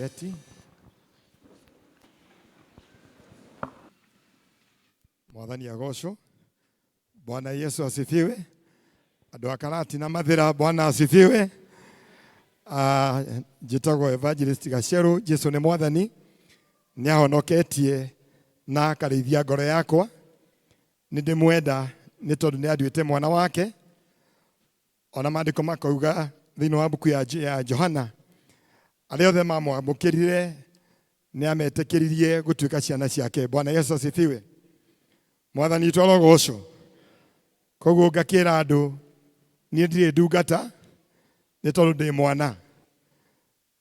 Keti. Mwathani agocwo. Bwana Yesu asifiwe. Andũ a Karati na Mathĩra, Bwana asifiwe. Ah, njĩtagwo Evangelist Gacerũ. Jesu nĩ Mwathani, nĩ ahonoketie na akarĩithia ngoro yakwa. Nĩ ndĩmwenda nĩ tondũ nĩ anduĩte mwana wake. Ona maandĩko makauga thĩinĩ wa mbuku ya Johana, arĩa othe mamwamũkĩrire nĩ ametĩkĩririe gũtuĩka ciana ciake. Bwana Yesu asifiwe. Mwathani witũ arogocwo. Koguo ngakĩra andũ niĩ ndirĩ ndungata nĩ tondũ ndĩ mwana.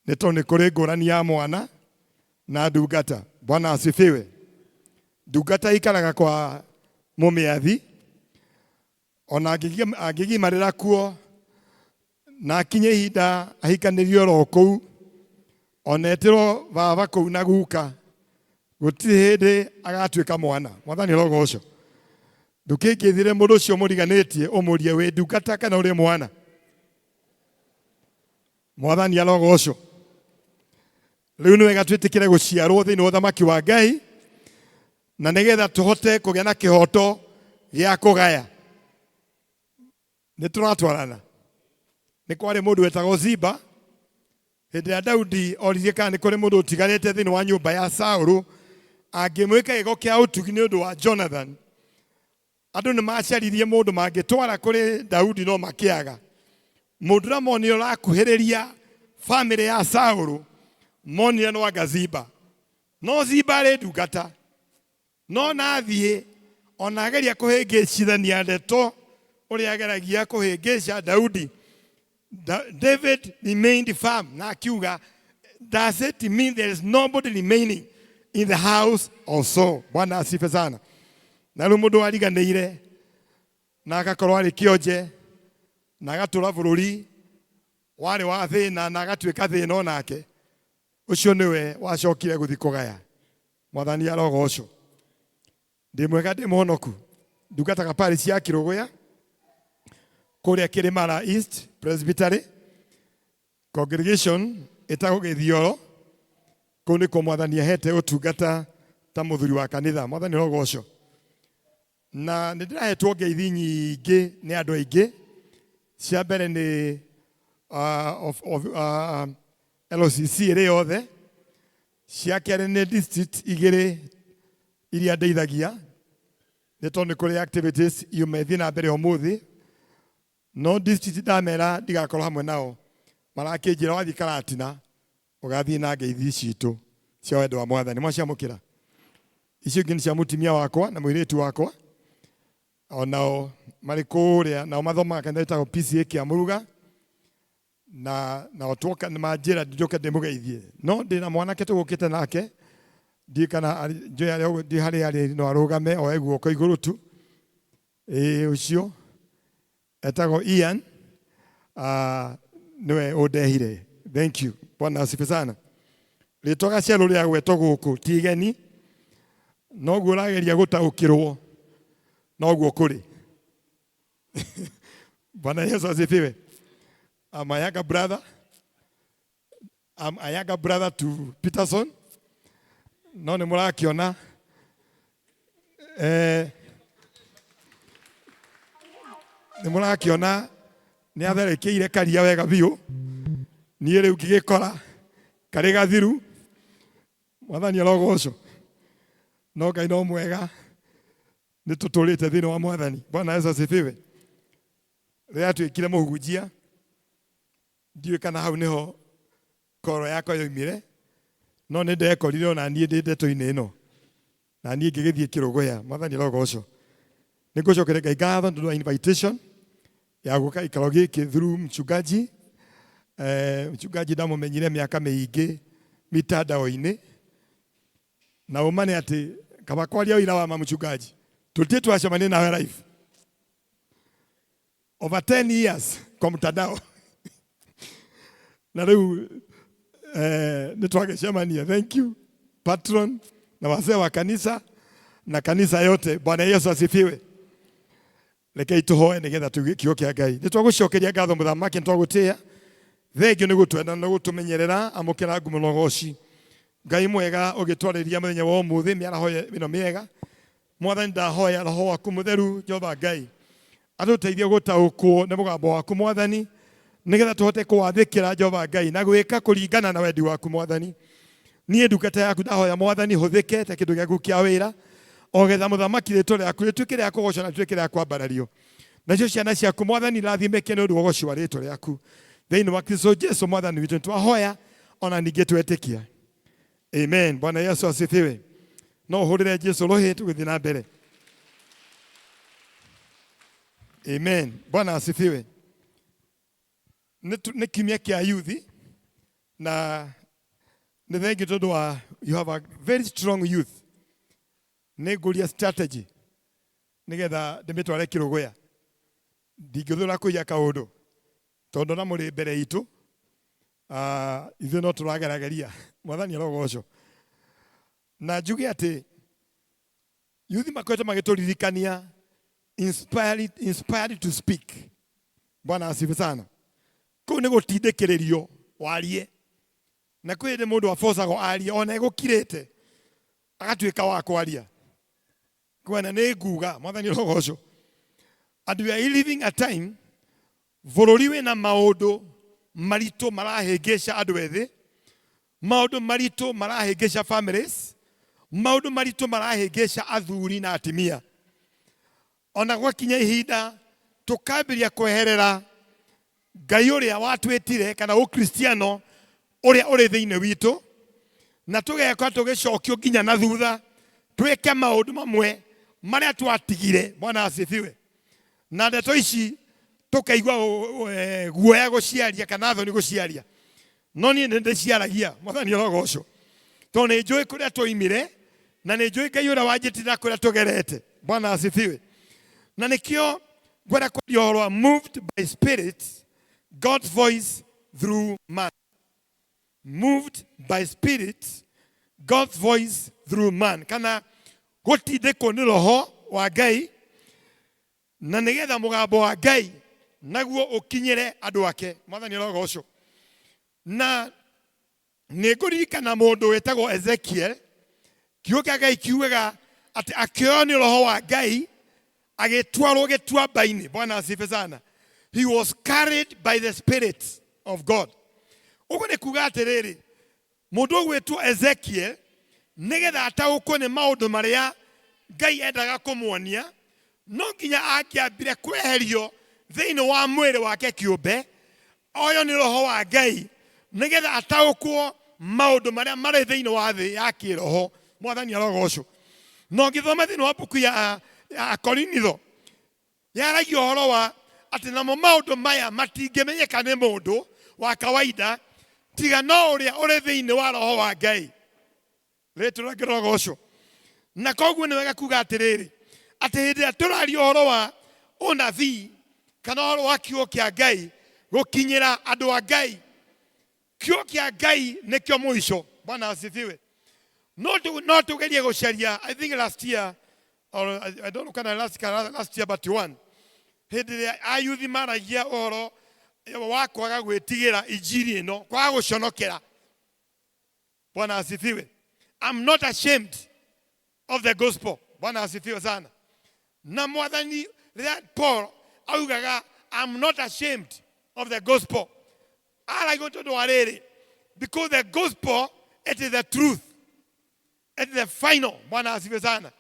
Nĩ tondũ nĩ kũrĩ ngũrani ya mwana na ndungata. Bwana asifiwe. Ndungata ikaraga kwa mũmĩathi ona angĩgimarĩra kuo na akinye ihinda ahikanĩrio oro kũu ona etĩrwo baba kũu na guka gũtirĩ hĩndĩ agatuĩka mwana. Mwathani arogocwo. Ndũkĩngĩthire mũndũ ũcio mũriganĩtie ũmũrie wĩ ndungata kana ũrĩ mwana. Mwathani arogocwo. Rĩu nĩ wega twĩtĩkĩre gũciarwo thĩinĩ wa ũthamaki wa Ngai na nĩgetha tũhote kũgĩa na kĩhoto gĩa kũgaya. Nĩ tũratwarana. Nĩ kwarĩ mũndũ wetagwo Ziba hĩndĩ ĩrĩa Daudi oririe kana nĩ kũrĩ mũndũ ũtigarĩte thĩinĩ wa nyũmba ya Saũlũ angĩmwĩka gĩko kĩa ũtugi nĩ ũndũ wa Jonathan. Andũ nĩ macaririe mũndũ mangĩtwara kũrĩ Daudi no makĩaga. Mũndũ ũrĩa monire ũrakuhĩrĩria famĩlĩ ya Saũlũ monire no anga Ziba. No Ziba arĩ ndungata. No nathiĩ ona ageria kũhĩngĩcithania ndeto ũrĩa ageragia kũhĩngĩca Daudi, David remained firm na akiuga, does it mean there is nobody remaining in the house of Saul? Bwana asifiwe sana. Na rĩu mũndũ wariganĩire na agakorwo arĩ kĩonje na agatũra bũrũri warĩ wa thĩna na agatuĩka thĩna onake, ũcio nĩwe wacokire gũthiĩ kũgaya. Mwathani arogocwo. Ndĩ mwega ndĩ mũhonoku. Ndungataga parish ya Kĩrũgũya kũrĩa Kĩrĩmara East Presbytery congregation ĩtagwo Gĩthioro. Kũu nĩkuo Mwathani ahete ũtungata ta mũthuri wa kanitha. Mwathani arogocwo. Na nĩ ndĩrahetwo ngeithi nyingĩ nĩ andũ aingĩ. Cia mbere nĩ LCC ĩrĩ yothe. Cia kerĩ nĩ district igĩrĩ iria ndeithagia nĩ tondũ nĩ kũrĩ activities yuma ĩthiĩ na mbere ũmũthĩ. No district ndamera ndigakorwo hamwe nao, marakĩnjĩra wathiĩ Karatina ũgathiĩ na ngeithi citũ cia wendo wa Mwathani. Mwaciamũkĩra? Icio ingĩ nĩ cia mũtumia wakwa na mũirĩtu wakwa, onao marĩ kũrĩa, nao mathomaga kanitha wĩtagwo PCEA Kĩamũruga. Na nao twoka nĩ manjĩra njũke ndĩmũgeithie, no ndĩna mwanake tũgũkĩte nake, ndiũĩ kana njũĩ harĩa ndiũĩ harĩa arĩ, no arũgame oe guoko igũrũ tu. Ĩĩ ũcio etagwo Ian, ah, nĩwe ũndehire. Thank you. Bwana asifiwe sana. Rĩtwa Gacerũ rĩagwetwo gũkũ ti igeni, noguo ũrageria gũtaũkĩrwo noguo kũrĩ. Bwana Yesu asifiwe. I'm a younger brother. I'm a younger brother to Peterson. No nĩ mũrakiona nĩ mũrakiona nĩ atherekeire karia wega biũ. Niĩ rĩu ngĩgĩkora karĩ gathiru. Mwathani arogocwo. No Ngai no mwega. Nĩ tũtũrĩte thĩinĩ wa Mwathani. Bwana Yesu asifiwe. Rĩrĩa atuĩkire mũhunjia, ndiũĩ kana hau nĩho koro yakwa yoimire, no nĩ ndekorire ona niĩ ndĩ ndeto-inĩ ĩno, na niĩ ngĩgĩthiĩ Kĩrũgũya. Mwathani arogocwo. Nĩ ngũcokeria Ngai ngatho nĩ ũndũ wa invitation ya gũka gĩikaro gĩkĩ through mchungaji. Mchungaji ndamũmenyire mĩaka mĩingĩ mitandao-inĩ. Na ũma nĩ atĩ kaba kwaria ũira wa ma mchungaji, tũtirĩ twacemania nawe live over 10 years kwa mtandao na rĩu nĩ twagĩcemania. Thank you patron na wazee wa kanisa na kanisa yote. Bwana Yesu asifiwe. Rekei tũhoe nĩgetha tuge kiugo kĩa Ngai. Nĩ twagũcokeria ngatho mũthamaki, nĩ twagũtĩĩa. Thengio nĩ gũtwenda na gũtũmenyerera, amũkĩra ngumo na ũgoci. Ngai mwega ũgĩtwarĩria mũthenya wa ũmũthĩ mĩaraho ĩno mĩega. Mwathani ndahoya roho waku mũtheru Jehova Ngai atũteithie gũtaũkwo nĩ mũgambo waku Mwathani, nĩgetha tũhote kũwathĩkĩra Jehova Ngai na gwĩka kũringana na wendi waku Mwathani. Niĩ ndungata yaku ndahoya Mwathani hũthĩke ta kĩndũ gĩaku kĩa wĩra, o getha mũthamaki rĩtwa rĩaku rĩtuĩke rĩa kũgocwo na rĩtuĩke rĩa kwambarario. Nacio ciana ciaku Mwathani irathimĩke nĩ ũndũ wa ũgoci wa rĩtwa rĩaku. Thĩinĩ wa Kristo Jesu Mwathani witũ nĩtwahoya ona ningĩ twetĩkia. Amen. Bwana Yesu asifiwe. No ũhũrĩre Jesu rũhĩ tũgĩthiĩ na mbere. Amen. Bwana asifiwe. Nĩ kiumia kĩa youth na nĩ thengiũ tondũ wa you have a very strong youth. Nĩ ngũria strategy nĩgetha ndĩmĩtware kĩrũgũya. Ndingĩthũra kũiya kaũndũ tondũ na mũrĩ mbere itũ, ithuĩ no tũragerageria. Mwathani arogocwo. Na njuge atĩ yuthi makoretwo magĩtũririkania inspired to speak. Bwana asifiwe sana. Kũu nĩ gũtindĩkĩrĩrio warie, na kwĩ hĩndĩ mũndũ abocagwo arie ona egũkirĩte agatuĩka wa kwaria. Kwena nĩ nguga Mwathani arogocwo. And we are living a time bũrũri wĩna maũndũ maritũ marahĩngĩca andũ ethĩ, maũndũ maritũ marahĩngĩca families, maũndũ maritũ marahĩngĩca athuri na atimia. Ona gwakinya ihinda tũkambĩrĩria kweherera Ngai ũrĩa watwĩtire kana ũkristiano ũrĩa ũrĩ thĩinĩ witũ, na tũgekora tũgĩcokio nginya na thutha twĩke maũndũ mamwe marĩa twatigire. Bwana asifiwe. Na ndeto ici tũkaigua guoya gũciaria kana thoni gũciaria, no niĩ nĩ ndĩciaragia. Mwathani arogocwo, tondũ nĩ njũĩ kũrĩa twoimire na nĩ njũĩ Ngai ũrĩa wanjĩtire na kũrĩa tũgerete. Bwana asifiwe. Na nĩkĩo ngwenda kwaria ũhoro wa moved by spirit, God's voice through man. Moved by spirit, God's voice through man, kana gũtindĩkwo nĩ roho wa Ngai na nĩgetha mũgambo wa Ngai naguo ũkinyĩre andũ ake. Mwathani arogocwo. Na nĩ ngũririkana mũndũ wĩtagwo Ezekiel, kiugo kĩa Ngai kiugaga atĩ akĩoywo nĩ roho wa Ngai agĩtwarwo gĩtuamba-inĩ. Bwana asifiwe sana. He was carried by the spirit of God. Ũguo nĩ kuga atĩrĩrĩ, mũndũ ũgwĩtwo Ezekiel nĩgetha ataũkwo nĩ maũndũ marĩa Ngai endaga kũmuonia, no nginya angĩambire kweherio thĩinĩ wa mwĩrĩ wake kĩũmbe, oyo nĩ roho wa Ngai, nĩgetha ataũkwo maũndũ marĩa marĩ thĩinĩ wa thĩ ya kĩroho. Mwathani arogocwo. Na ũngĩthoma thĩinĩ wa mbuku ya Akorinitho, yaragia ũhoro wa atĩ namo maũndũ maya matingĩmenyeka nĩ mũndũ wa kawaida tiga no ũrĩa ũrĩ thĩinĩ wa roho wa Ngai. Rĩtwa rĩake rĩrogocwo. Na koguo nĩ wega kuga atĩrĩrĩ, atĩ hĩndĩ ĩrĩa tũraria ũhoro wa ũnabii kana ũhoro wa kiugo kĩa Ngai gũkinyĩra andũ a Ngai, kiugo kĩa Ngai nĩkĩo mũico. Bwana asifiwe. No tũgerie gũcaria, I think last year, or I don't know kana last year but one, hĩndĩ ĩrĩa ayuthi maragia ũhoro wa kwaga gwĩtigĩra injiri ĩno, kwaga gũconokera. Bwana asifiwe. I'm not ashamed of the gospel. Bwana asifiwe sana. Na mwathani rĩrĩa Paul augaga I'm not ashamed of the gospel, araigwo tondũ wa rĩrĩ, because the gospel it is the truth, it is the final. Bwana asifiwe sana.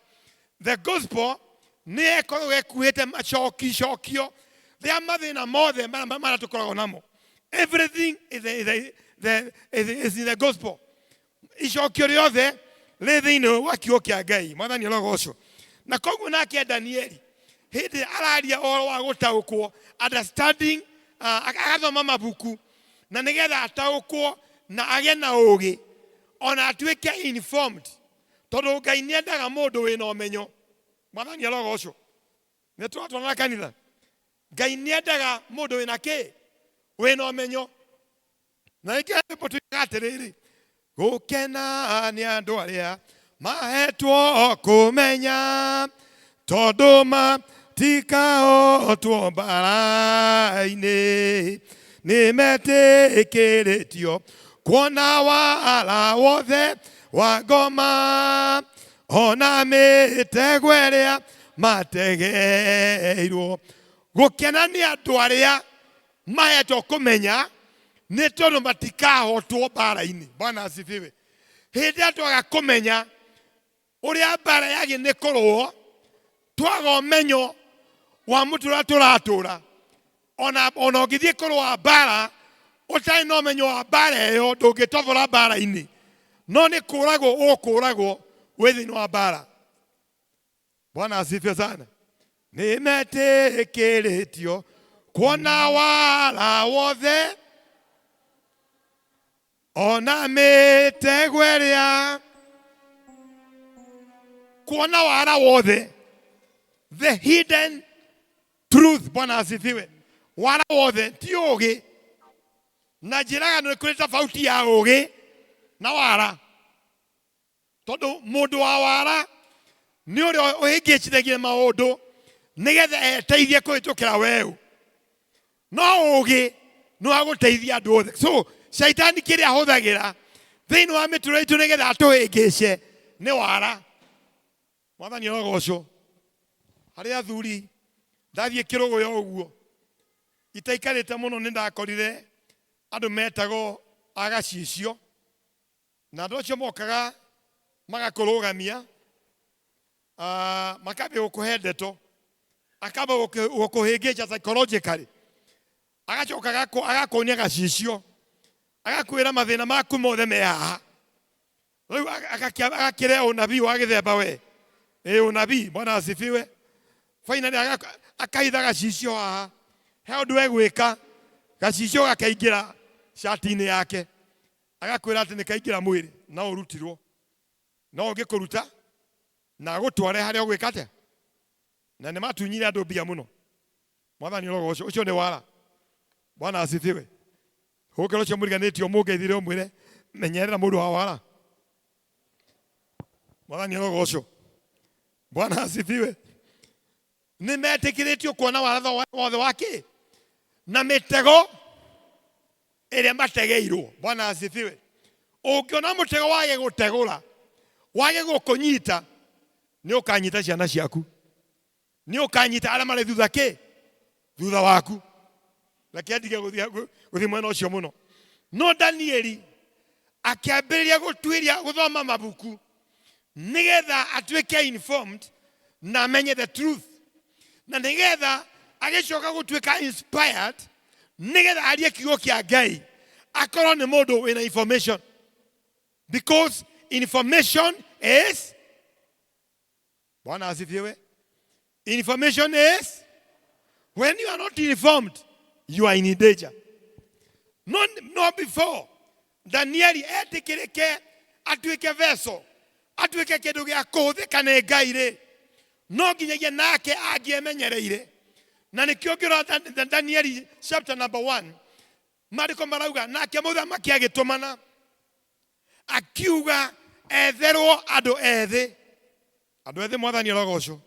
The gospel nĩ ĩkoragwo ĩkuĩte macokicokio rĩa mathĩna mothe marĩa tũkoragwo namo. Everything is in the gospel. Icokio rĩothe rĩ thĩinĩ wa kiugo kĩa Ngai. Mwathani arogocwo. Na koguo nake Danieli hĩndĩ araria ũhoro wa gũtaũkwo, understanding, agathoma mabuku na nĩgetha ataũkwo na agĩe na ũũgĩ ona atuĩke informed, tondũ Ngai nĩendaga mũndũ wĩna ũmenyo. Mwathani arogocwo. Nĩ tũratwarana kanitha. Ngai nĩendaga mũndũ wĩna kĩ? Wĩna ũmenyo. Na nĩkĩo rwĩmbo tuigaga atĩrĩrĩ, gũkena nĩ andũ arĩa mahetwo kũmenya, tondũ matikaotwo mbara-inĩ. Nĩ metĩkĩrĩtio kuona wara wothe wa ngoma ona mĩtego ĩrĩa mategeirwo. Gũkena nĩ andũ arĩa mahetwo kũmenya, nĩ tondũ matikahotwo mbara-inĩ. Bwana asifiwe. Hĩndĩ ĩrĩa twaga kũmenya ũrĩa mbara yagĩ nĩ kũrũo, twaga ũmenyo wa mũtũrĩre ũrĩa tũratũra, ona ũngĩthiĩ kũrũa mbara ũtarĩ na ũmenyo wa mbara ĩyo, ndũngĩtobora mbara-inĩ, no nĩ kũragwo ũkũragwo wĩ thĩinĩ wa mbara. Bwana asifiwe sana. Nĩ metĩkĩrĩtio kuona wara wothe ona mĩtego ĩrĩa, kuona wara wothe, the hidden truth. Bwana asifiwe. Wara wothe ti ũgĩ, na njĩraga nĩ kũrĩ tofauti ya ũgĩ na wara, tondũ mũndũ wa wara nĩ ũrĩa ũhĩngĩcithagia maũndũ nĩgetha eteithie kũhĩtũkĩra weũ, no ũgĩ nĩ wa gũteithia andũ othe. So shaitani kĩrĩa ahũthagĩra thĩinĩ wa mĩtũrĩre itũ nĩgetha atũhĩngĩce nĩ wara. Mwathani arogocwo. Harĩ athuri, ndathiĩ kĩrũgũya ũguo itaikarĩte mũno, nĩ ndakorire andũ metagwo agacicio, na andũ acio mokaga magakũrũgamia, makambia gũkũhe ndeto, akamba gũkũhĩngĩca psychologically, agacoka agakuonia gacicio, agakwĩra mathĩna maku mothe me haha. Rĩu agakĩrea ũnabii wa gĩthemba we ĩ ũnabii. Bwana asifiwe. Finally akahitha gacicio haha, he ũndũ egwĩka, gacicio gakaingĩra cati-inĩ yake, agakwĩra atĩ nĩ kaingĩra mwĩrĩ, no ũrutirwo, no ũngĩkũruta na agũtware harĩa ũgwĩka atĩa. Na nĩ matunyire andũ mbia mũno. Mwathani ũrogocwo. Ũcio nĩ wara. Bwana asifiwe. Hũkĩra ũcio mũriganĩtio, mũngeithire, ũmwĩre menyerera mũndũ wa wara. Mwathani ũrogocwo. Bwana asifiwe. Nĩ metĩkĩrĩtio kuona waratho wothe wa kĩ na mĩtego ĩrĩa mategeirwo. Bwana asifiwe. Ũngĩona mũtego wage gũtegũra, wage gũkũnyita, nĩ ũkanyita ciana ciaku, nĩ ũkanyita arĩa marĩ thutha kĩ thutha waku. Reke ndige gũthiĩ mwena ũcio mũno. No Danieli akĩambĩrĩria gũtuĩria, gũthoma mabuku nĩgetha atuĩke informed na amenye the truth, na nĩgetha agĩcoka gũtuĩka inspired, nĩgetha arie kiugo kĩa Ngai, akorwo nĩ mũndũ wĩna information, because information is, Bwana asifiwe, information is, when you are not informed, you are in danger. No before Danieli etĩkĩrĩke atuĩke vessel, atuĩke kĩndũ gĩa kũhũthĩka nĩ Ngai rĩ, no nginyagia nake angĩemenyereire. Na nĩkĩo ngĩrora Danieli chapter number 1, maandĩko marauga nake mũthamaki agĩtũmana akiuga etherwo andũ ethĩ, andũ ethĩ. Mwathani arogocwo.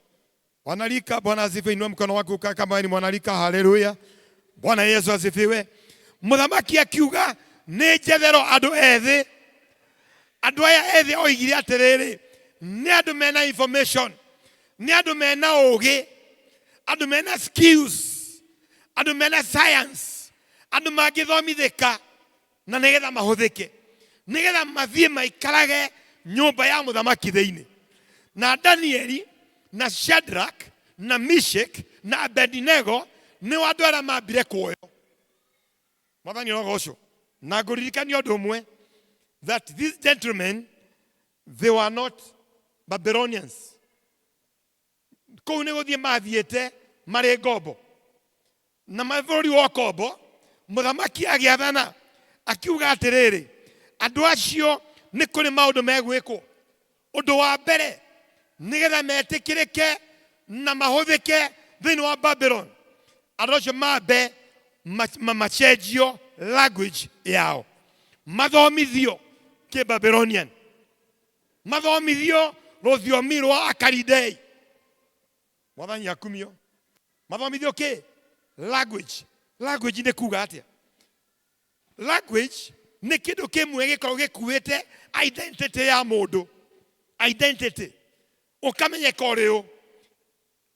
Wanarika, Bwana asifiwe. Inua mkono wako kama wewe ni mwanarika. Haleluya, Bwana Yesu asifiwe. Mũthamaki akiuga nĩ njetherwo andũ ethĩ. Andũ aya ethĩ oigire atĩrĩrĩ, nĩ andũ mena information, nĩ andũ mena ũgĩ, andũ mena skills, andũ mena science, andũ mangĩthomithĩka na nĩgetha mahũthĩke, nĩgetha mathiĩ maikarage nyũmba ya mũthamaki thĩinĩ. Na Danieli na Shadrach na Meshach na Abednego nĩ andũ arĩa mambire kuoyo. Mwathani ũrogocwo. Na ngũririkania ũndũ ũmwe, that these gentlemen, they were not Babylonians. Kũu nĩ gũthiĩ mathiĩte marĩ ngombo, na marĩ bũrũri wa ũkombo. Mũthamaki agĩathana akiuga atĩrĩrĩ, andũ acio nĩ kũrĩ maũndũ megwĩkwo. Ũndũ wa mbere, nĩgetha metĩkĩrĩke na mahũthĩke thĩinĩ wa Babylon, andũ acio mambe macenjio language yao, mathomithio kĩ Babylonian, mathomithio rũthiomi rwa Akalidei. Mwathani akumio. Mathomithio kĩ language. Language nĩ kuga atĩa? Language nĩ kĩndũ kĩmwe gĩkoragwo gĩkuĩte identity ya mũndũ, identity ũkamenyeka ũrĩ ũ.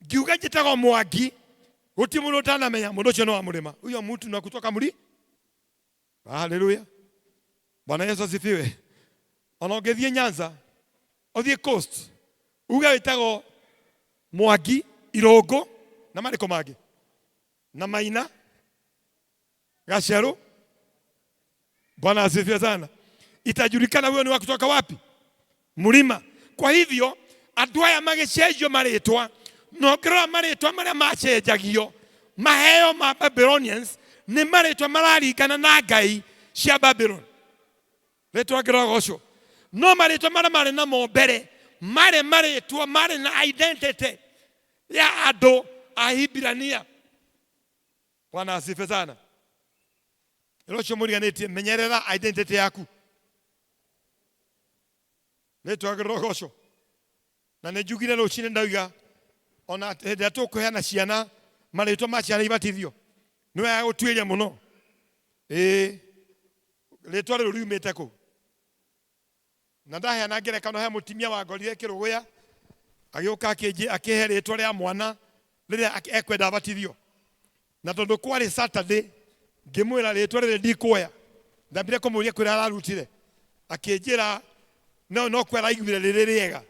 Ngiuga njĩtagwo Mwangi, gũtirĩ mũndũ ũtanamenya mũndũ ũcio nĩ wa mũrĩma, huyo mtu na kutoka mũri. Haleluya, Bwana Yesu asifiwe. Ona ũngĩthiĩ Nyanza, ũthiĩ Coast, uge wĩtagwo Mwangi, Irũngũ na marĩkũ mangĩ na Maina, Gacerũ. Bwana asifiwe sana. Itajulikana huyo ni wa kutoka wapi? Mlima. Kwa hivyo andũ aya magĩcenjio marĩtwa, na ũngĩrora marĩtwa marĩa macenjagio maheo ma Babylonians nĩ marĩtwa mararingana na ngai cia Babylon. Rĩtwa ngĩrogocwo, no marĩtwa marĩa marĩ namo mbere marĩ marĩtwa marĩ na identity ya andũ a Hibirania. Bwana asifiwe sana. Ĩro ũcio mũriganĩtie, menyerera identity yaku. Rĩtwa rĩrogocwo. Na nĩ njugire rũcinĩ ndauga ona hĩndĩ ĩrĩa tũkũheana ciana marĩtwa ma ciana ibatithio, nĩ wega gũtuĩria mũno, ĩĩ rĩtwa rĩrũ riumĩte kũ. Na ndaheana ngerekano he mũtumia wangorire kĩrũgũya, agĩũka akĩhe rĩtwa rĩa mwana rĩrĩa ekwenda abatithio, na tondũ kwarĩ Saturday ngĩmwĩra rĩtwa rĩrĩ ndikuoya. Ndambire kũmũria kũrĩa ararutire, akĩnjĩra no kwa araiguire rĩrĩ rĩega.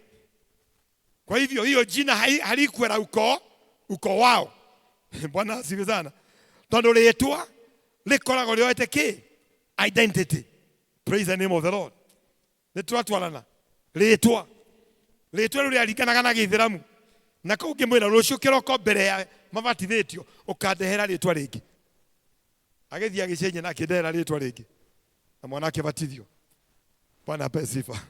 Kwa hivyo hiyo jina halikuwa ukoo wao. Bwana asifiwe sana. Tondũ rĩtwa rĩkoragwo rĩoete kĩ? Identity. Praise the name of the Lord. Nĩ tũratwarana. Rĩtwa rĩu rĩaringanaga na Gĩithĩramu, na kũu ngĩmwĩra rũciũ kĩroko mbere ya mabatithĩtio ũkandehera rĩtwa rĩngĩ. Agĩthiĩ agĩcenjia na akĩndehera rĩtwa rĩngĩ, na mwana akĩbatithio. Bwana apewe sifa.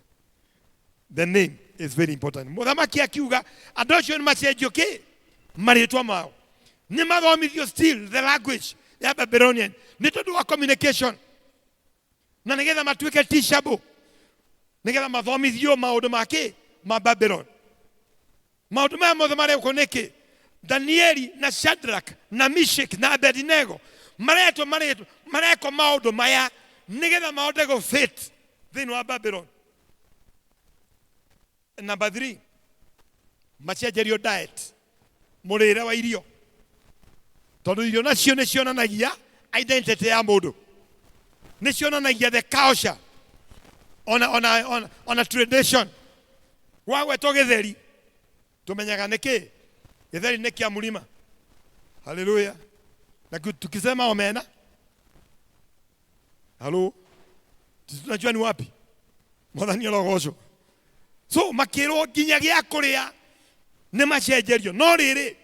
The name is very important. Mũthamaki akiuga andũ acio nĩ macenjio kĩ marĩtwa mao, nĩ mathomithio still the language ya Babylonian nĩ tondũ wa communication, na nĩgetha matuĩke teachable, nĩgetha mathomithio maũndũ ma kĩ ma Babylon. Maũndũ maya mothe marekwo nĩkĩ? Danieli na Shadrach na Meshach na Abednego maretwo marĩtwa, marekwo maũndũ maya nĩgetha mahote gũ fit thĩinĩ wa Babylon. Number 3, macenjerio diet, mũrĩre wa irio, tondũ irio nacio nĩ cionanagia identity ya mũndũ, nĩ cionanagia the culture ona tradition. Gwagwetwo gĩtheri tũmenyaga nĩ kĩ? Gĩtheri nĩ kĩa mũrima. Haleluya. Na tukisema omena, halo, tunajua ni wapi. Mwathani arogocwo. So makĩrwo nginya gĩa kũrĩa nĩ macenjerio. No rĩrĩ,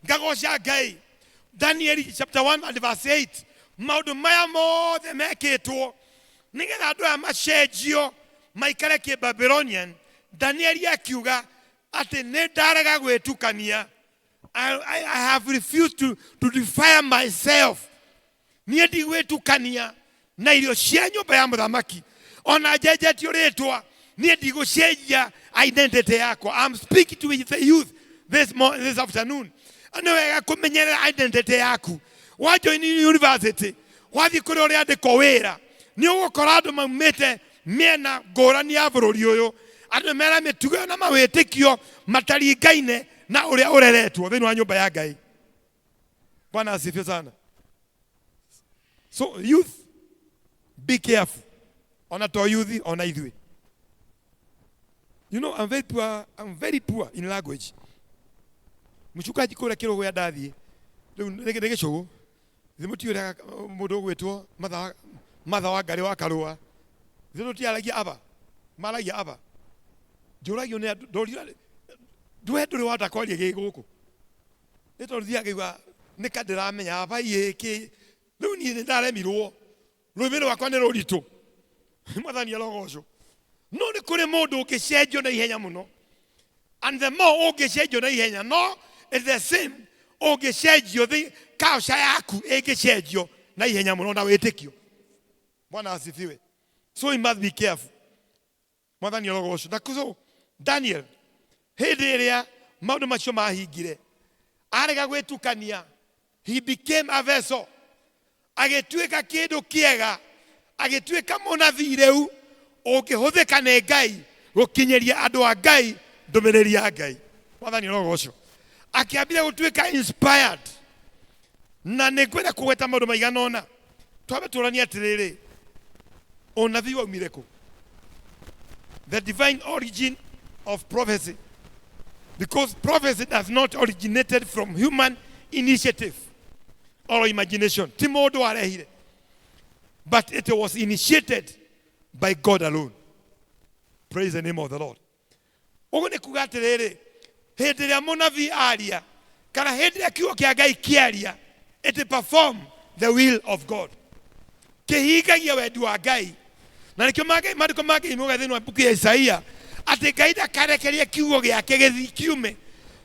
ngagoca Ngai, Daniel chapter 1 and verse 8, maũndũ maya mothe mekĩtwo nĩgetha andũ aya macenjio maikare kĩ Babylonian. Danieli akiuga atĩ nĩ ndarega gwĩtukania. I have refused to defile myself. Niĩ ndigwĩtukania na irio cia nyũmba ya mũthamaki, ona njenjetio rĩtwa, niĩ ndigũcenjia identity yakwa. I'm speaking to the youth this afternoon. Nĩ wega kũmenyerera identity yaku. Wa join university, wathiĩ kũrĩa ũrĩandĩkwo wĩra, nĩ ũgũkora andũ maumĩte mĩena ngũrani ya bũrũri ũyũ, andũ mena mĩtugo na mawĩtĩkio mataringaine na ũrĩa ũreretwo thĩinĩ wa nyũmba ya Ngai. Bwana asifiwe sana. So youth, be careful. Ona to youth, ona ithuĩ. You know, I'm very poor, I'm very poor in language. Mchungaji kũrĩa kĩrũgũya ndathiĩ. Rĩu nĩ gĩcũgũ. Ithuĩ mũtiũĩ ũrĩa mũndũ ũgwĩtwo Martha wa Ngarĩ wa Karũa. Ithuĩ tũtiaragia aba. Maragia aba. Njũragio nĩ andũ, ndorio, ndwe ndũrĩ wahota kwaria gĩ gũkũ. Nĩ tondũ thiaga ngaigua nĩ ka ndĩramenya aba ĩ kĩ. Rĩu niĩ nĩ ndaremirwo. Rũrĩmĩ rwakwa nĩ rũritũ. Mwathani arogocwo. No nĩ kũrĩ mũndũ ũngĩcenjio na ihenya mũno. And the more ũngĩcenjio na ihenya, no it's the same ũngĩcenjio culture yaku ĩngĩcenjio na ihenya mũno na wĩtĩkio. Bwana asifiwe. So we must be careful. Mwathani arogocwo. Na so Daniel hĩndĩ ĩrĩa maũndũ macio mahingire, arega gwĩtukania, he became a vessel, agĩtuĩka kĩndũ kĩega. Agĩtuĩka mũnabii rĩu ũngĩhũthĩka nĩ Ngai gũkinyĩria andũ a Ngai ndũmĩrĩri ya Ngai. Mwathani ũrogocwo. Akĩambire gũtuĩka inspired. Na nĩ ngwenda kũgweta maũndũ maigana ũna. Twambe tũranie atĩrĩrĩ, ũnabii waumire kũ? The divine origin of prophecy. Because prophecy does not originated from human initiative or imagination. Ti mũndũ warehire. But it was initiated by God alone. Praise the name of the Lord. Ũguo nĩ kuga atĩrĩrĩ, hĩndĩ ĩrĩa mũnabii aria kana hĩndĩ ĩrĩa kiugo kĩa Ngai kĩaria, it perform the will of God, kĩhingagia wendi wa Ngai. Na nĩkĩo maandĩko ma Ngai mauga thĩinĩ wa mbuku ya Isaia atĩ Ngai ndakarekerie kiugo gĩake gĩthi kiume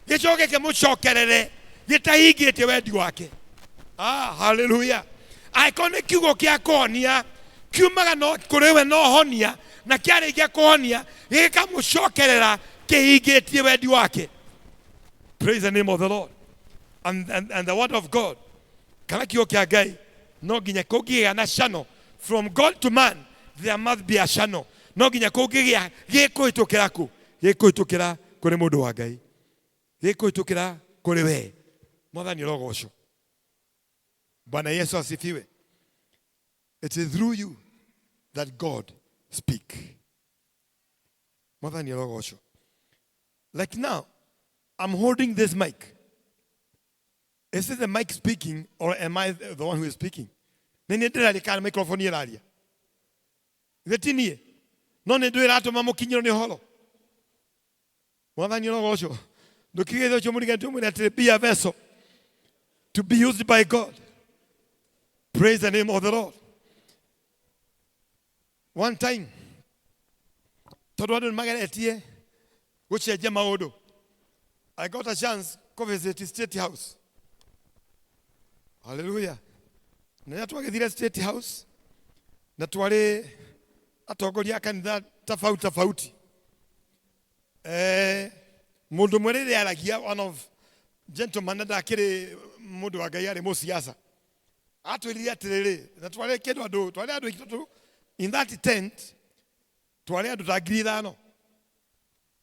gĩcoke kĩmũcokerere gĩtahingĩtie wendi wake. Ah, haleluya! Angĩkorwo nĩ kiugo kĩa kũhonia kiumaga no kũrĩ we no honia, na kĩarĩkia kũhonia gĩkamũcokerera kĩhingĩtie wendi wake. Praise the name of the Lord. And the word of God, kana kiugo kĩa Ngai, no nginya kũngĩgĩa na channel from God to man, there must be a channel. No nginya kũngĩgĩa gĩkũhĩtũkĩra kũ? Gĩkũhĩtũkĩra kũrĩ mũndũ wa Ngai, gĩkũhĩtũkĩra kũrĩ we. Mwathani ũrogocwo. Bwana Yesu asifiwe. It is through you that God speak. Mwathani ũrogocwo. Like now I'm holding this mic. Is it the mic speaking or am I the one who is speaking? Nĩ niĩ ndĩraria kana microphone ĩraria? Githĩ ti niĩ? No nĩ ndũĩ ĩratũma mũkinyĩrwo nĩ ũhoro. Mwathani ũrogocwo. Ndũkigĩte ũcio mũrigani tũmwĩre atĩrĩ, be a vessel to be used by God. Praise the name of the Lord. One time, tondũ andũ nĩ mageretie gũcenjia maũndũ, I got a chance kũ visit State House. Hallelujah. Na rĩrĩa twagĩthire State House na twarĩ atongoria a kanitha tofauti tofauti, mũndũ ũmwe rĩrĩa aragia, one of gentleman, na ndakĩrĩ mũndũ wa Ngai, arĩ mũciaca, atwĩrire atĩrĩrĩ, na twarĩ kĩndũ andũ, twarĩ andũ aingĩ tondũ in that tent twarĩ andũ ta 5,000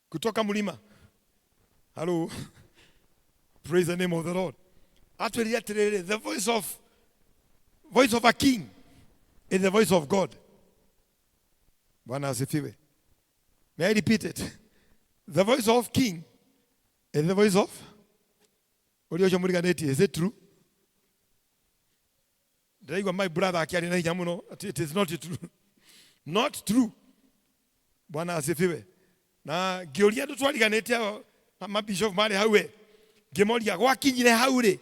kutoka mlima. Hello. Praise the name of the Lord. Atwĩrire atĩrĩrĩ, the voice of a king is the voice of God. Bwana asifiwe. May I repeat it? The voice of king is the voice of ũrĩa ũcio mũriganĩtie. Is it true? Ndĩraigua my brother akĩaria na hinya mũno atĩ it is not true. Not true. Bwana asifiwe. Na ngĩũria andũ twariganĩte ao, mabishop marĩ hau we, ngĩmoria gwakinyire hau rĩ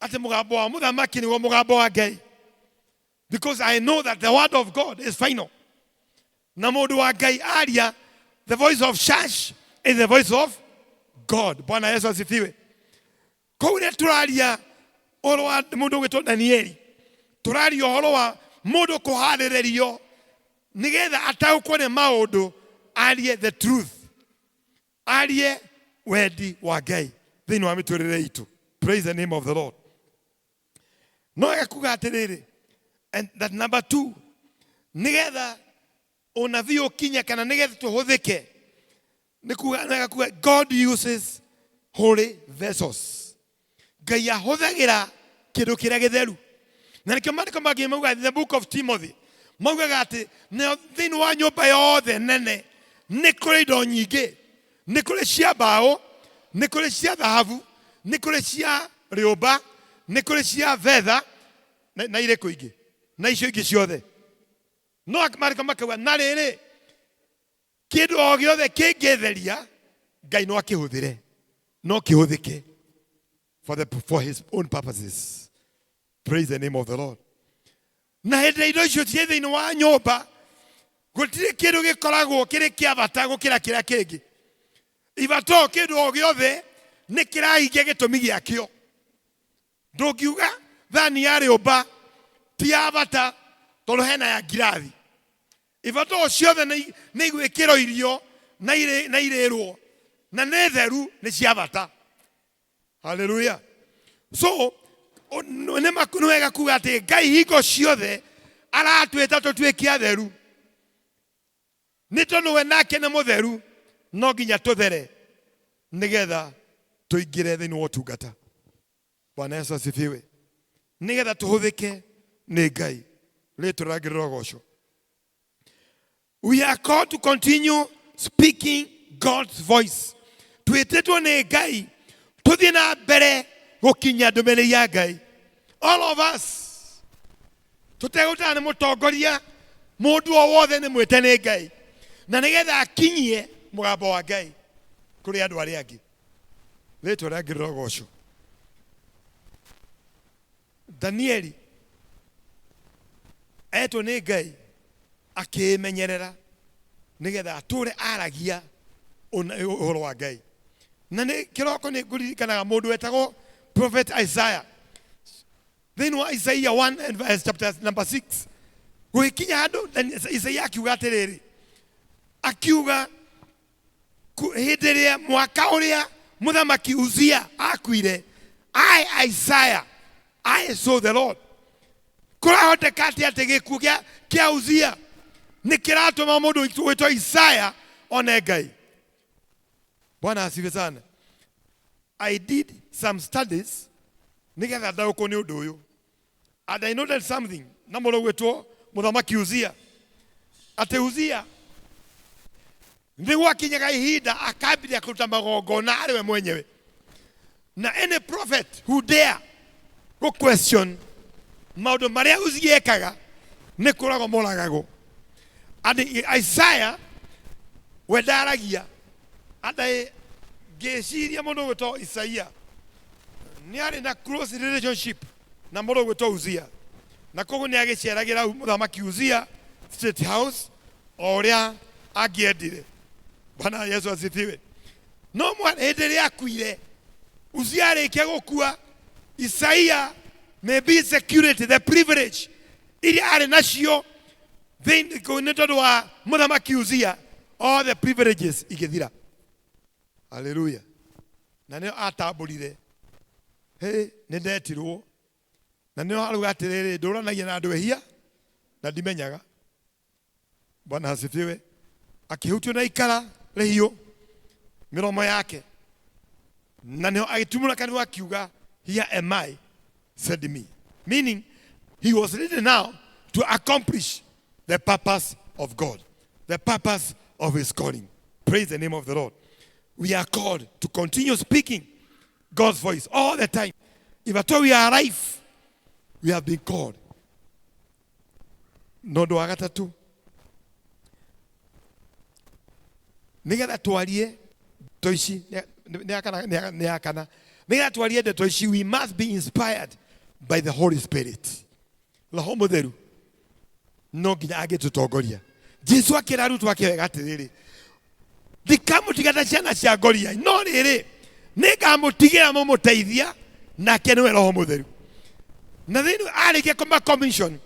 atĩ mũgambo wa mũthamaki nĩguo mũgambo wa Ngai, because I know that the word of God is final. Na mũndũ wa Ngai aria, the voice of church is the voice of God. Bwana Yesu asifiwe. Kũu rĩ tũraria ũhoro wa mũndũ ũgwĩtwo Danieli, tũraria ũhoro wa mũndũ kũharĩrĩrio nĩgetha ataũkwo nĩ maũndũ, arie the truth, arie wendi wa Ngai thĩinĩ wa mĩtũrĩre itũ. Praise the name of the Lord. No wega kuga atĩrĩrĩ, and that number two, nĩgetha ũnabii ũkinye kana nĩgetha tũhũthĩke, nĩ kuga nĩ wega kuga God uses holy vessels. Ngai ahũthagĩra kĩndũ kĩrĩa gĩtheru, na nĩkĩo maandĩko mangĩ mauga, the book of Timothy, maugaga atĩ thĩinĩ wa nyũmba yothe nene nĩ kũrĩ indo nyingĩ, nĩ kũrĩ cia mbaũ, nĩ kũrĩ cia thahabu, nĩ kũrĩ cia rĩũmba, nĩ kũrĩ cia betha, na irĩkũ ingĩ na icio ingĩ ciothe. No maandĩko makauga na rĩrĩ, kĩndũ o gĩothe kĩngĩtheria Ngai no akĩhũthĩre, no kĩhũthĩke for his own purposes. Praise the name of the Lord. Na hĩndĩ ĩrĩa indo icio ciĩ thĩinĩ wa nyũmba, gũtirĩ kĩndũ gĩkoragwo kĩrĩ kĩa bata gũkĩra kĩrĩa kĩngĩ. Ibato kĩndũ o gĩothe nĩ kĩrahingia gĩtũmi gĩakĩo. Ndũngiuga thani ya rĩũmba ti ya bata tondũ hena ya ngirathi. Ibato ciothe nĩ igwĩkĩrwo irio na irĩrwo na nĩ theru, nĩ cia bata. Haleluya. So nĩ wega kuga atĩ Ngai hingo ciothe Aratwĩta tũtuĩke atheru. Nĩ tondũ we nake nĩ mũtheru, no nginya tũthere nĩgetha tũingĩre thĩinĩ wa ũtungata. Bwana Yesu asifiwe. Nĩgetha tũhũthĩke nĩ Ngai. Rĩtwa rĩake rĩrogocwo. We are called to continue speaking God's voice. Twĩtĩtwo nĩ Ngai tũthiĩ na mbere gũkinyia ndũmĩrĩri ya Ngai. All of us tũtegũtana nĩ mũtongoria, mũndũ o wothe nĩ mwĩte nĩ Ngai na nĩgetha akinyie mũgambo wa Ngai kũrĩ andũ arĩa angĩ. Rĩtwa rĩa Ngai rĩrogocwo. Danieli etwo nĩ Ngai akĩĩmenyerera nĩgetha atũre aragia ũhoro wa Ngai. Na nĩ kĩroko nĩ ngũririkanaga mũndũ wetagwo Prophet Isaiah. Thĩinĩ wa Isaiah 1 and verse chapter number 6 gũgĩkinya handũ Isaiah akiuga atĩrĩrĩ, akiuga hĩndĩ ĩrĩa mwaka ũrĩa mũthamaki Uzia akuire, I Isaiah, I saw the Lord. Kũrahoteka atĩ atĩ gĩkuũ kĩa Uzia nĩ kĩratũma mũndũ wĩtwo Isaiah one Ngai. Bwana asifiwe sana. I did some studies nĩgetha ndaũkwo nĩ ũndũ ũyũ. And I noted something na mũndũ gwĩtwo mũthamaki Uzia, atĩ Uzia nĩ gwakinyaga ihinda akambĩrĩria kũruta magongona arĩ we mwenyewe, na any prophet who dare go question maũndũ marĩa Uzia ekaga nĩ kũragwo moragagwo. And Isaiah we ndaragia. And I ngĩciria mũndũ gwĩtwo Isaiah nĩ arĩ na close relationship na mũndũ gwĩtwo Uzia, na koguo nĩ agĩceragĩra mũthamaki Uzia State House o ũrĩa angĩendire. Bwana Yesu asifiwe. No hĩndĩ ĩrĩa akuire, Uzia arĩkia gũkua, Isaiah may be security, the privilege iria arĩ nacio thĩinĩ nĩ tondũ wa mũthamaki Uzia, all the privileges igĩthira. Haleluya. Na nĩo atambũrire, hĩ, nĩ ndetirwo. Na nĩo arauga atĩrĩrĩ, ndũranagia na andũ ehia na ndimenyaga. Bwana asifiwe. Akĩhutio na ikara rĩhiũ mĩromo yake, na nĩho agĩtumũra kanua akiuga, here am I, send me. Meaning he was ready now to accomplish the purpose of God, the purpose of his calling. Praise the name of the Lord. We are called to continue speaking God's voice all the time. If at all we are alive, we have been called. Na ũndũ wa gatatũ, nĩgetha twarie ndeto ici, nĩ ya kana, nĩgetha twarie ndeto ici, we must be inspired by the Holy Spirit. Roho Mũtheru no nginya angĩtũtongoria. Jesu akĩra arutwo ake wega atĩrĩrĩ, ndikamũtiga ta ciana cia ngoria, no rĩrĩ nĩngamũtigĩra mũmũteithia, nake nĩwe Roho Mũtheru. Na thĩinĩ arĩkia kũma commission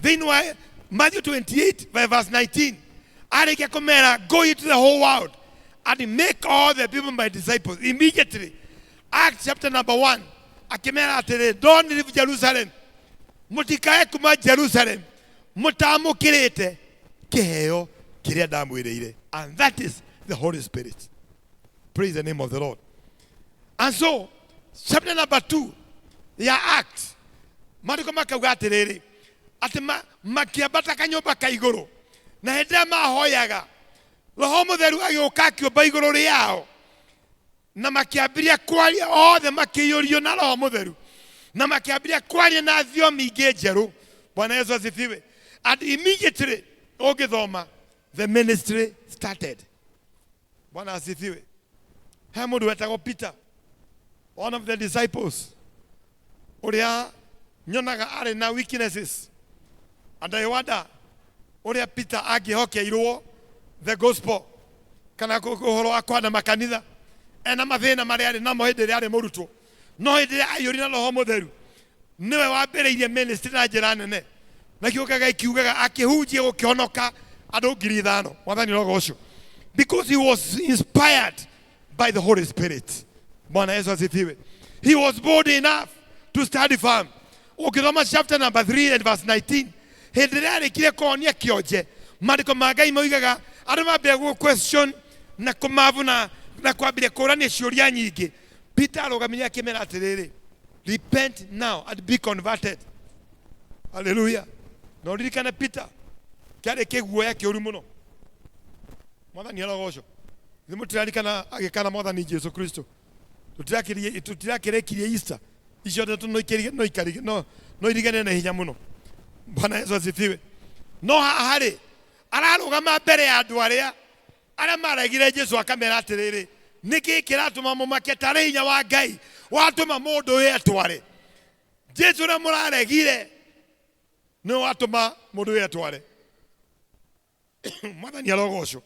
thĩinĩ wa Matthew 28 verse 19, arĩkia kũmera, go into the whole world and make all the people my disciples. Immediately Acts chapter number 1 akĩmera atĩrĩ, don't leave Jerusalem, mũtikae kuma Jerusalem mũtamũkĩrĩte kĩheo kĩrĩa ndamwĩrĩire, and that is the Holy Spirit. Praise the name of the Lord. And so chapter number 2 ya Acts, maandĩko makauga atĩrĩrĩ, atĩ makĩambata kanyũmba ka igũrũ, na hĩndĩ ĩrĩa mahoyaga, Roho Mũtheru agĩũka akĩũmba igũrũ rĩao, na makĩambĩrĩria kwaria othe, makĩiyũrio na Roho Mũtheru, na makĩambĩrĩria kwaria na thiomi ingĩ njerũ. Bwana Yesu asifiwe. And immediately ũngĩthoma, the ministry started. Bwana asifiwe. He mũndũ wetagwo Peter, one of the disciples, ũrĩa nyonaga arĩ na weaknesses, and I wonder ũrĩa Peter angĩhokeirwo the gospel kana ũhoro wa kwana makanitha ena mathĩna marĩa arĩ namo hĩndĩ ĩrĩa arĩ mũrutwo. No hĩndĩ ĩrĩa aiyũrire na Roho Mũtheru, nĩwe wambĩrĩirie ministry na njĩra nene, na kiugo kĩa Ngai kiugaga akĩhunjia gũkĩhonoka andũ 5,000. Mwathani rogocwo, because he was inspired by the Holy Spirit. Bwana Yesu asifiwe. He was bold enough to stand firm. Ukisoma chapter number 3 and verse 19, Hĩndĩ ĩrĩa arĩkirie kũhonia kĩonje, maandĩko ma Ngai moigaga andũ mambĩrĩria gũ question na kũmavuna na kwambĩrĩria kũrania ciũria nyingĩ. Peter arũgamire akĩmera atĩrĩrĩ, repent now and be converted. Haleluya. Na ũririkane Peter kĩarĩ kĩguoya kĩũru mũno. Mwathani arogocwo. Ithuĩ mũtirarikana agĩkana Mwathani Jesu Kristo. Tũtirakĩrĩkirie Easter. Icio ndeto no ikĩrige- no ikarige- no- no irigane na hinya mũno. Bwana Yesu asifiwe. No haha rĩ, ararũgama mbere ya andũ arĩa maregire Jesu akamera atĩrĩrĩ, nĩkĩ kĩratũma mũmake tarĩ hinya wa Ngai watũma mũndũ ũyũ etware? Jesu ũrĩa mũraregire nĩwe watũma mũndũ ũyũ etware. Mwathani arogocwo.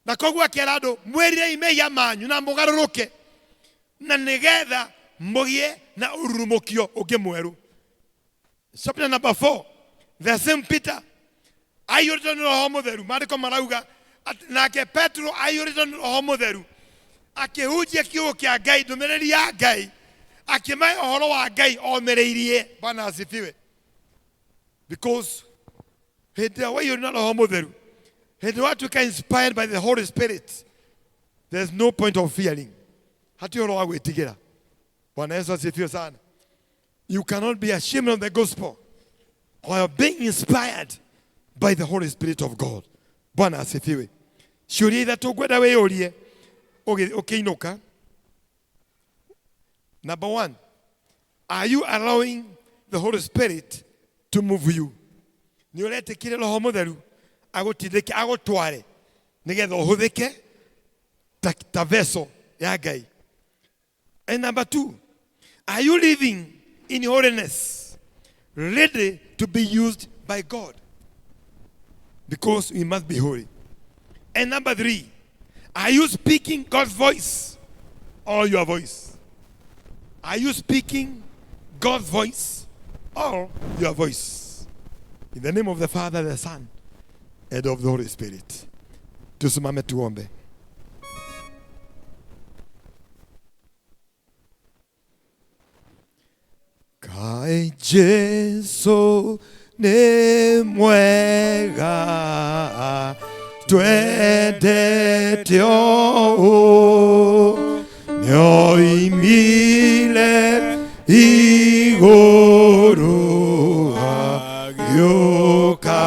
Na koguo akera andũ, mwĩrirei mehia manyu na mũgarũrũke, na nĩgetha mũgĩe na ũrurumũkio ũngĩ mwerũ. Chapter number 4, the same Peter aiyũrĩtwo nĩ Roho Mũtheru. Maandĩko marauga atĩ nake Petro aiyũrĩtwo nĩ Roho Mũtheru akĩhunjia kiugo kĩa Ngai, ndũmĩrĩri ya Ngai, akĩmahe ũhoro wa Ngai omĩrĩirie. Bwana asifiwe. Because hĩndĩ ĩrĩa waiyũrwo na Roho Mũtheru, hĩndĩ ĩrĩa watuĩka inspired by the Holy Spirit, there's no point of fearing. Hatirĩ ũhoro wa gwĩtigĩra. Bwana Yesu asifiwe sana. You cannot be ashamed of the gospel while being inspired by the Holy Spirit of God. Bwana asifiwe. Ciũria ithatũ ngwenda wĩyũrie ũkĩinũka. Number one, are you allowing the Holy Spirit to move you? Nĩ ũretĩkĩria Roho Mũtheru agũtindĩke, agũtware nĩgetha ũhũthĩke ta vessel ya Ngai. And number two, are you living in holiness, ready to be used by God? Because we must be holy. And number three, are you speaking God's voice or your voice? Are you speaking God's voice or your voice? In the name of the Father, the Son, and of the Holy Spirit. Tusimame tuombe. Kai Jesu nĩ mwega, twendete ũũ, nĩoimire igũrũ agĩũka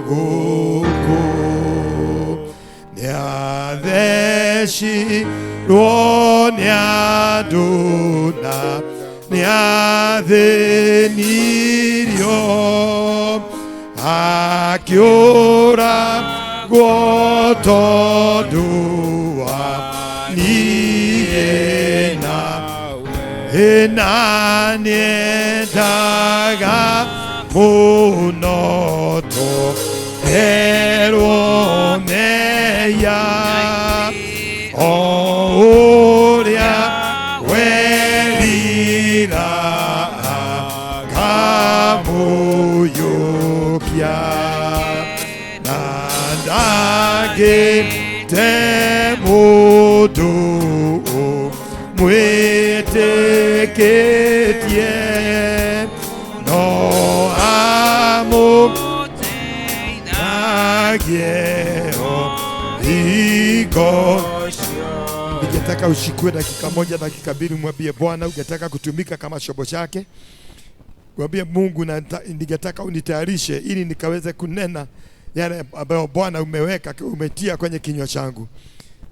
gũkũ, nĩathecirwo nĩ andũ na nĩathĩnirio, akĩũragwo tondũ wa niĩ nawe, na nĩendaga mũno tũherwo mehia o ũrĩa werira akamũiyũkia, na ndangĩte mũndũ ũmwĩtĩkĩtie, no amũteithagie o hingo. Ningetaka ushikue dakika moja, dakika mbili, mwambie Bwana ungetaka kutumika kama chombo chake. Mwambie Mungu, ningetaka unitayarishe ili nikaweze kunena yale ambayo Bwana umeweka, umetia kwenye kinywa changu,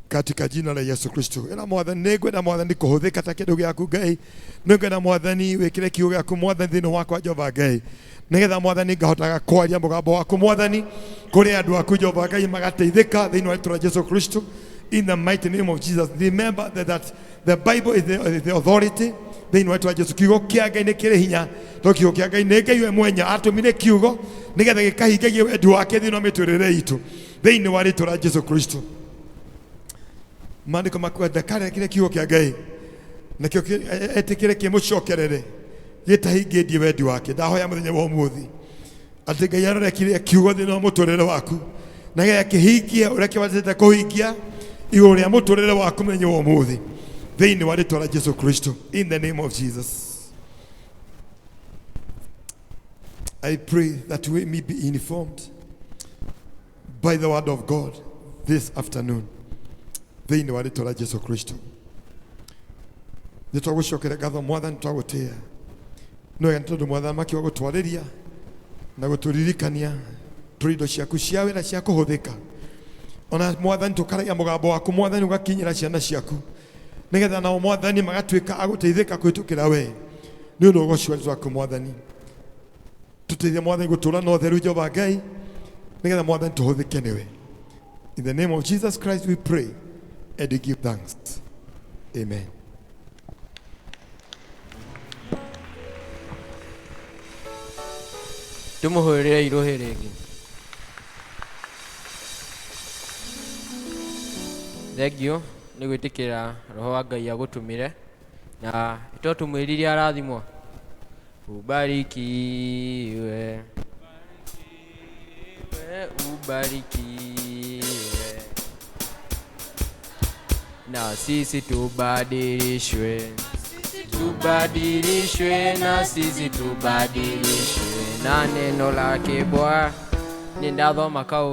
katika jina la Yesu Kristo. Ĩra Mwathani, nĩngwenda Mwathani kũhũthĩka ta kĩndũ gĩaku Ngai. Nĩngwenda Mwathani wĩkĩre kiugo gĩaku Mwathani thĩinĩ wakwa Jehova Ngai, nĩgetha Mwathani ngahotaga kwaria mũgambo waku Mwathani kũrĩ andũ aku Jehova Ngai, magateithĩka thĩinĩ wa rĩĩtwa rĩa Jesu Kristo. In the mighty name of Jesus. Remember that the Bible is the authority thĩinĩ wa rĩĩtwa rĩa Jesu. Kiugo kĩa Ngai nĩ kĩrĩ hinya, tondũ kiugo kĩa Ngai nĩ Ngai we mwenya atũmire kiugo nĩgetha gĩkahingagie wendi wake thĩinĩ wa mĩtũrĩre itũ, thĩinĩ wa rĩĩtwa rĩa Jesu Kristo. Maandĩko makuga ndakarekere kiugo kĩa Ngai nakĩo etĩkĩre kĩmũcokerere gĩtahingĩtie wendi wake. Ndahoya mũthenya wa ũmũthĩ atĩ Ngai arorekire kiugo thĩinĩ wa mũtũrĩre waku nĩgetha kĩhingie ũrĩa kĩbatĩte kũhingia igũrũ rĩa mũtũrĩre waku mũthenya wa ũmũthĩ, thĩinĩ wa rĩtwa rĩa Jesu Kristo. In the name of Jesus. I pray that we may be informed by the word of God this afternoon. Thĩinĩ wa rĩtwa rĩa Jesu Kristo. Nĩ twagũcokera ngatho Mwathani, twagũtĩĩa. Nĩ wega nĩ tondũ Mwathani wa gũtwarĩria na gũtũririkania tũrĩ indo ciaku cia wĩra cia kũhũthĩka. Ona Mwathani tũkaragia mũgambo waku Mwathani ũgakinyĩra ciana ciaku nĩgetha nao Mwathani magatuĩka a gũteithĩka kũhĩtũkĩra we. Nĩ ũndũ ũgoci wa rĩtwa rĩaku Mwathani. Tũteithie Mwathani gũtũũra na ũtheru Jehova Ngai nĩgetha Mwathani tũhũthĩke nĩwe. In the name of Jesus Christ we pray and we give thanks. Amen. Tũmũhũrĩre irũhĩ rĩngĩ. Thengiũ nĩ gwĩtĩkĩra roho wa Ngai agũtũmĩre na to tũmwĩrire arathimwo. Ubarikiwe, ubarikiwe, na sisi tubadilishwe, tubadilishwe, na sisi tubadilishwe na neno lake Bwana. Nĩ ndathoma kau.